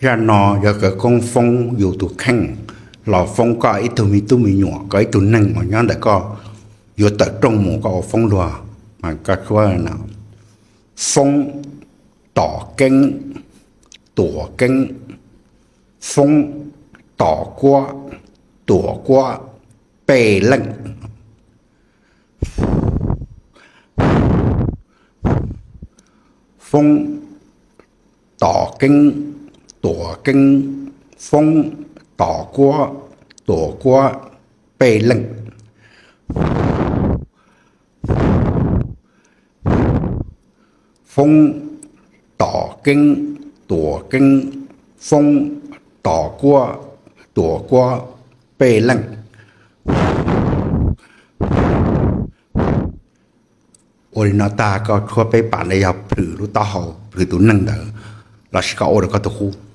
Zaj no yog kawg koob foob yus tus kheej los foob koj ib tug me tub me nyuam, koj ib tug neeg uas nyob ntawm koj yuav tawm rooj mus koj ua foob luag. Mas koj tshuab no: foob, tom keeb, tuam keeb, foob, tom kuab, tuam kuab, pej leej. Foob, tom keeb, tuam keeb, foob, tom kuab, tuam kuab, pej leej. Foob, tom keeb, tuam keeb, foob, tom kuab, tuam kuab, pej leej. Ua li no tag koj tshuab peb pam ntawd yog plhws lub taub hau plhws tus neeg ntawd, los sis koj ua rau koj tus qub.